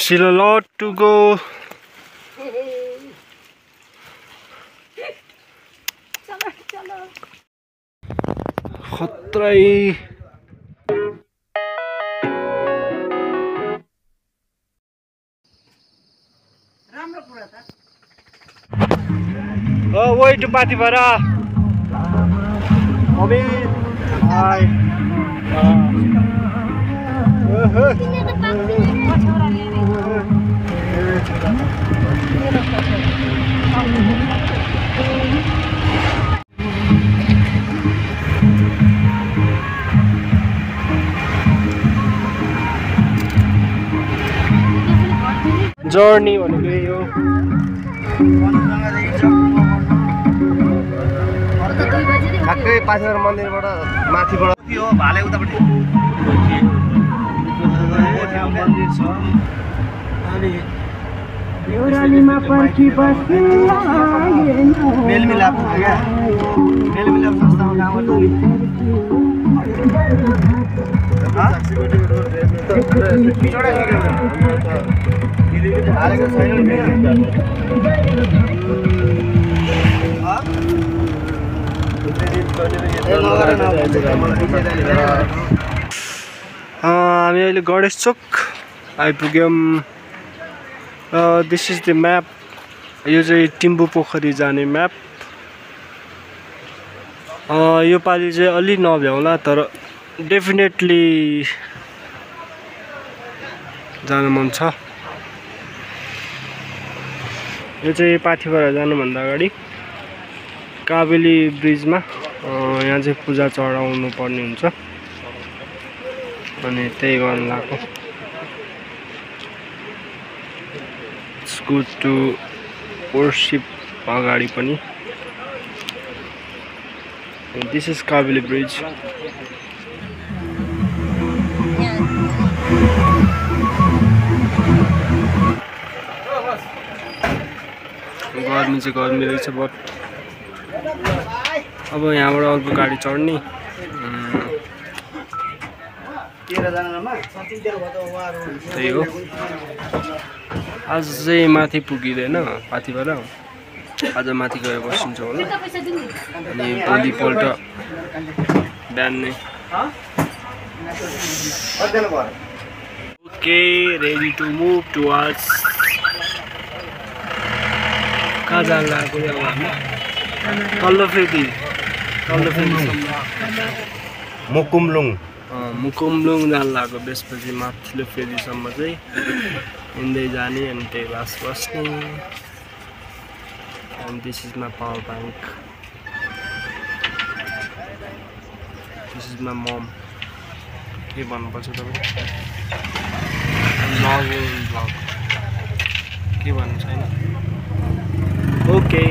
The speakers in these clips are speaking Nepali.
Still a lot to go. Khatrai. Oh, way to Patibara. Bobby. Hi. Journey भनेको यही हो ठ्याक्कै पाथेर मन्दिरबाट माथिबाट हो भाले उतापट्टि मन्दिर छ अनि एउरालीमा पर्खी बस्नु मेलमिलाप छ क्या मेलमिलाप संस्थामा काम गर्छ हामी अहिले गणेश चोक आइपुग्यौं दिस इज द म्याप यो चाहिँ टिम्बु पोखरी जाने म्याप यो पालि चाहिँ अलि नभ्याउला तर डेफिनेटली जानु मन छ यो चाहिँ पाथिभरा जानुभन्दा अगाडि काबेली ब्रिजमा यहाँ चाहिँ पूजा चढाउनु पर्ने हुन्छ अनि त्यही गर्न लाग्यो इट्स गुड टु वर्शिप अगाडि पनि दिस इज काबेली ब्रिज गर्मी चाहिँ गर्मी रहेछ बट अब यहाँबाट अर्को गाडी चढ्ने त्यही हो आज चाहिँ माथि पुगिँदैन पाथिबाट आज माथि गएर बसिन्छ होला अनि भोलिपल्ट बिहान नै okay ready to move towards कहाँ जान लागेको अब हामी तल्लो फेदी मुकुमलुङ जान लाग्यो त्यसपछि माथिल्लो फेदीसम्म चाहिँ हिँड्दै जाने अनि त्यही बास बस्ने and this is my power bank. This is my mom. के भन्नुपर्छ तपाईँ vlog के भन्नु छैन ओके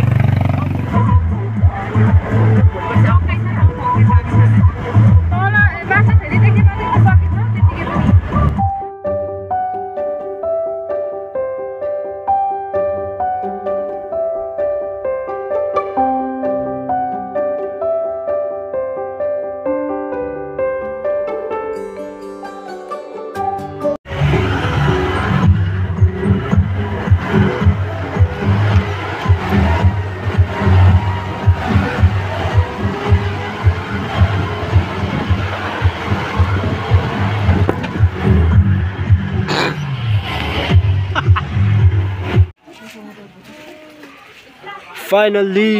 फाइनली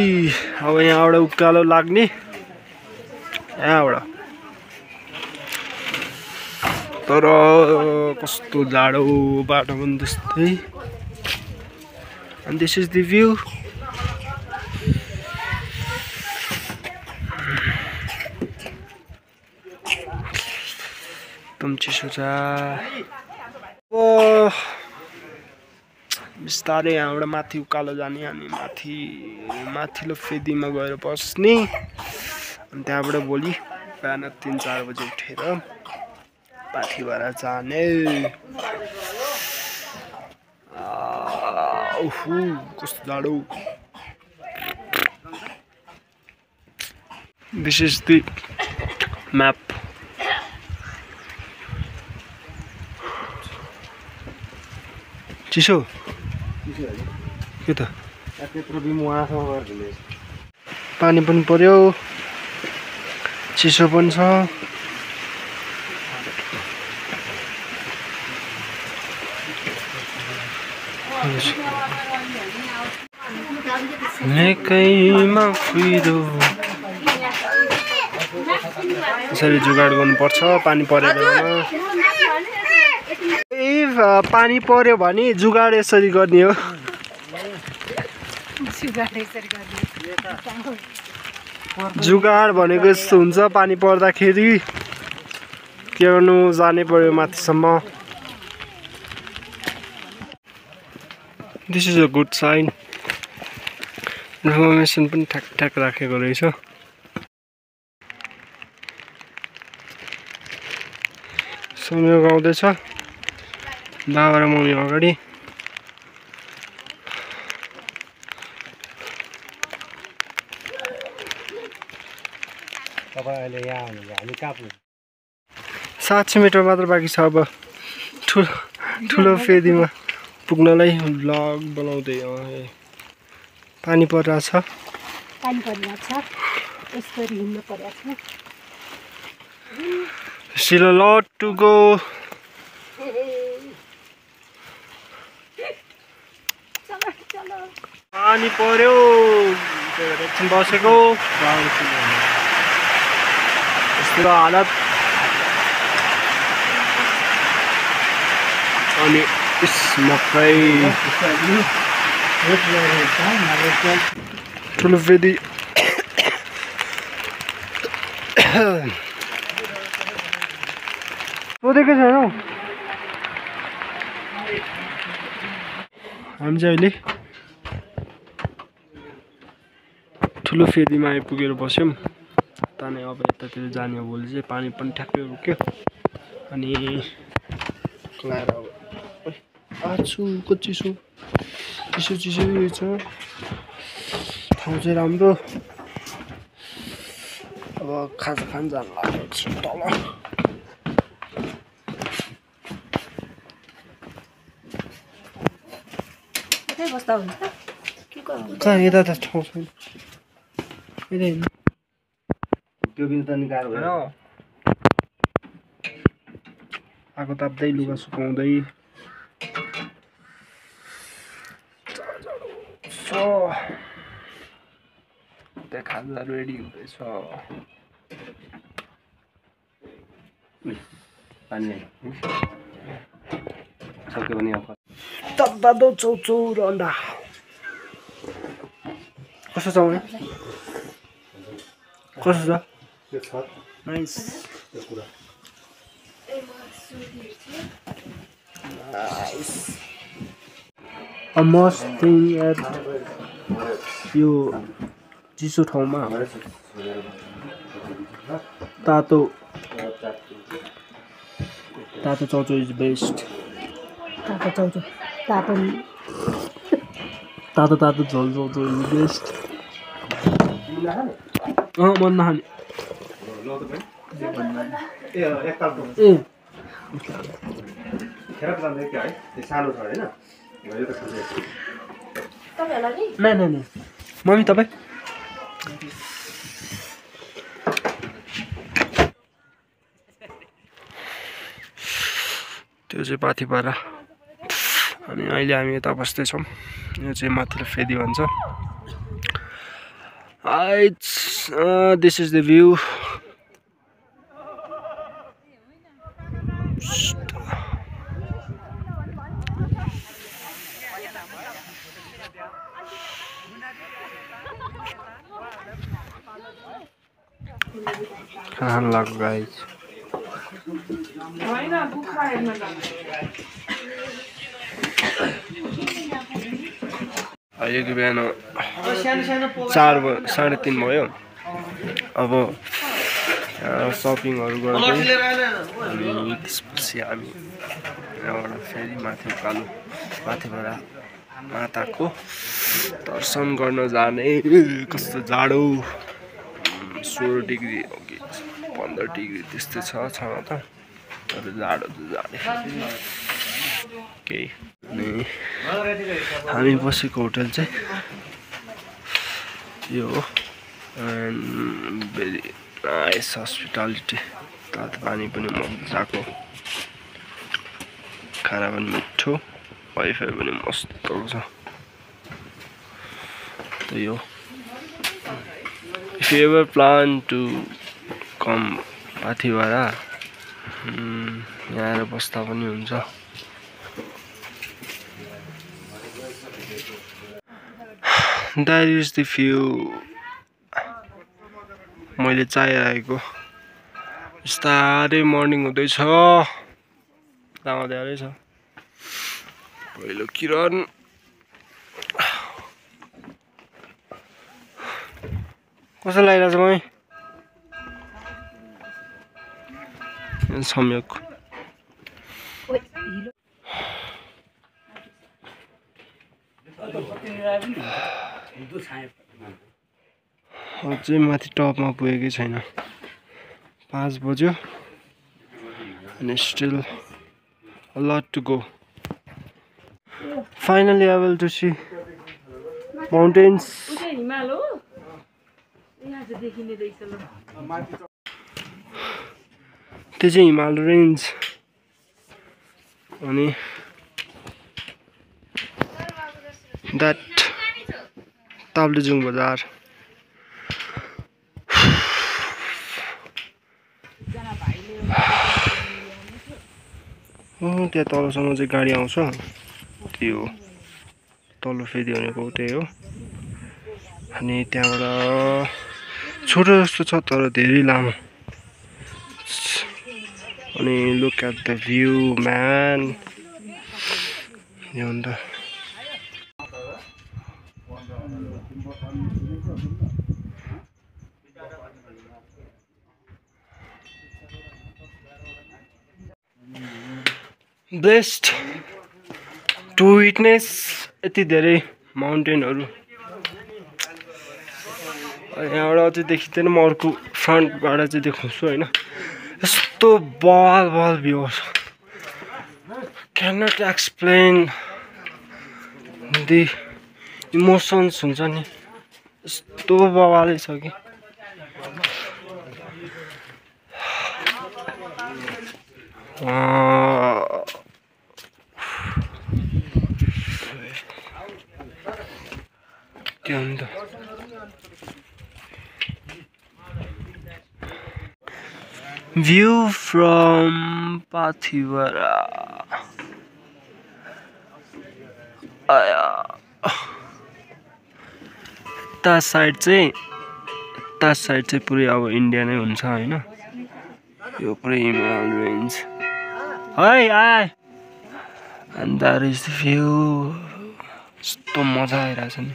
अब यहाँबाट उकालो लाग्ने यहाँबाट तर कस्तो जाडो बाटो पनि त्यस्तै and this is the view एकदम चिसो छ बिस्तारै यहाँबाट माथि उकालो जाने अनि माथिल्लो फेदीमा गएर बस्ने अनि त्यहाँबाट भोलि बिहान 3-4 बजे उठेर पाथिभरा जाने कस्तो जाडो दिस इज द म्याप चिसो के त पानी पनि पर्यो चिसो पनि छ लेकैमा कुहिरो यसरी जुगाड गर्नुपर्छ पानी परेको बेलामा पानी पर्यो भने जुगाड यसरी गर्ने हो जुगाड भनेको यस्तो हुन्छ पानी पर्दाखेरि के गर्नु जानै पर्यो माथिसम्म this is a good sign information पनि ठ्याक राखेको रहेछ समय गाउँदैछ बाबा र मम्मी अगाडि तपाईहरुले यहाँ हुनुहुन्छ हामी कहाँ पुग्छौं 700 मिटर मात्र बाँकी छ अब ठुलो फेदीमा पुग्नलाई भ्लग बनाउँदै पानी परिरहेछ यसरी हिँड्नु परिरहेछ Still a lot to go. पानी पर्यो एकछिन बसेको यस्तो हालत अनि मकै ठुलो फेदी सोधेको छैनौ हामी चाहिँ अहिले ठुलो फेदीमा आइपुगेर बस्यौँ ताने अब यतातिर जाने हो भोलि चाहिँ पानी पनि ठ्याक्कै रोक्यो अनि लाएर आछु कति चिसो छ ठाउँ चाहिँ राम्रो अब खाजा खान जानु लागेको छु तल बस्दा हुन्छ के गर्नु कहाँ यता त ठाउँ छैन त्यो बिल त निकाल्नु होइन आगो ताप्दै लुगा सुकाउँदै त्यहाँ खाजा रेडी हुँदैछ पानी सक्यो भने तब्बादो चौचौ र अन्डा कस्तो छ भने कस्तो छ nice nice a must thing at यो चिसो ठाउँमा तातो चौचौ इज बेस्ट तातो झोल चौचौ इज बेस्ट मन नखाने सानो छ होइन नहीं मम्मी तपाईँ त्यो चाहिँ पाथिपारा अनि अहिले हामी यता बस्दैछौँ यो चाहिँ माथिल्लो फेदी भन्छ दिस इज द भ्यू खान लाग्यो गाइस अहिलेको बिहान 4:30 भयो अब सपिङहरू गर्दै अनि त्यसपछि हामी यहाँबाट फेरि माथि उकालो माथिबाट माताको दर्शन गर्न जाने कस्तो जाडो 16 डिग्री 15 डिग्री त्यस्तै छ त तर जाडो त जाडै केही अनि हामी बसेको होटल चाहिँ यो हो एन्ड भेरी नाइस हस्पिटालिटी तातो पानी पनि मजाको खाना पनि मिठो वाइफाई पनि मस्तको छ त्यही हो if you ever plan to come Pathibhara यहाँ आएर बस्दा पनि हुन्छ that is the view मैले चाहिरहेको बिस्तारै मर्निङ हुँदैछ तामा धेरै छ पहिलो किरण कस्तो लागिरहेछ मलाई सम्यक अझै माथि टपमा पुगेकै छैन 5 बज्यो and still a lot to go. Finally able to see mountains. त्यो चाहिँ हिमाल रेन्ज अनि that ताप्लेजुङ बजार त्यहाँ तलसम्म चाहिँ गाडी आउँछ त्यो तल्लो फेरि भनेको त्यही हो अनि त्यहाँबाट छोटो जस्तो छ तर धेरै लामो अनि look at the view man यो अन्त blessed to witness यति धेरै माउन्टेनहरु यहाँबाट अझै देखिँदैन म अर्को फ्रन्टबाट चाहिँ देखाउँछु हैन यस्तो बल भ्यू छ cannot explain the emotions हुन्छ नि यस्तो बवालै छ कि view from Pathivara that side चाहिँ पुरै अब इन्डिया नै हुन्छ हैन यो पुरै हिमाल range hi and that is the view यस्तो मजा आइरहेछ नि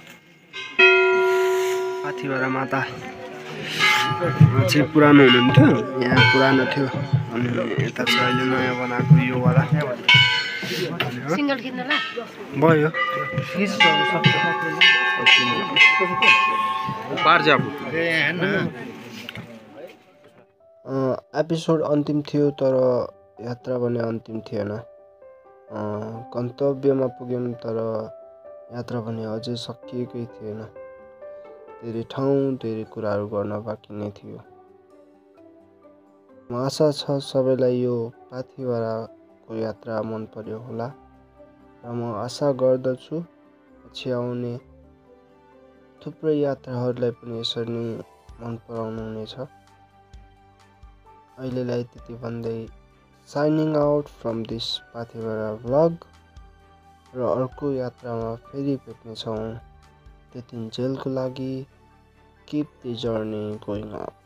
पाथिभरा माता चाहिँ पुरानो हुनुहुन्थ्यो यहाँ पुरानो थियो अनि यता चाहिँ अहिले नयाँ बनाएको यो वाला सिंगल किन्न ल भयो एपिसोड अन्तिम थियो तर यात्रा भने अन्तिम थिएन गन्तव्यमा पुग्यौं तर यात्रा भने अझै सकिएकै थिएन धेरै ठाउँ धेरै कुराहरू गर्न बाँकी नै थियो आशा छ सबैलाई यो पाथिभराको यात्रा मन पर्यो होला र म आशा गर्दछु पछि आउने थुप्रै यात्राहरूलाई पनि यसरी नै मन पराउनु हुनेछ अहिलेलाई त्यति भन्दै signing out from this Pathibhara vlog र अर्को यात्रामा फेरि भेट्नेछौँ त्यतिन्जेलको लागि keep the journey going on.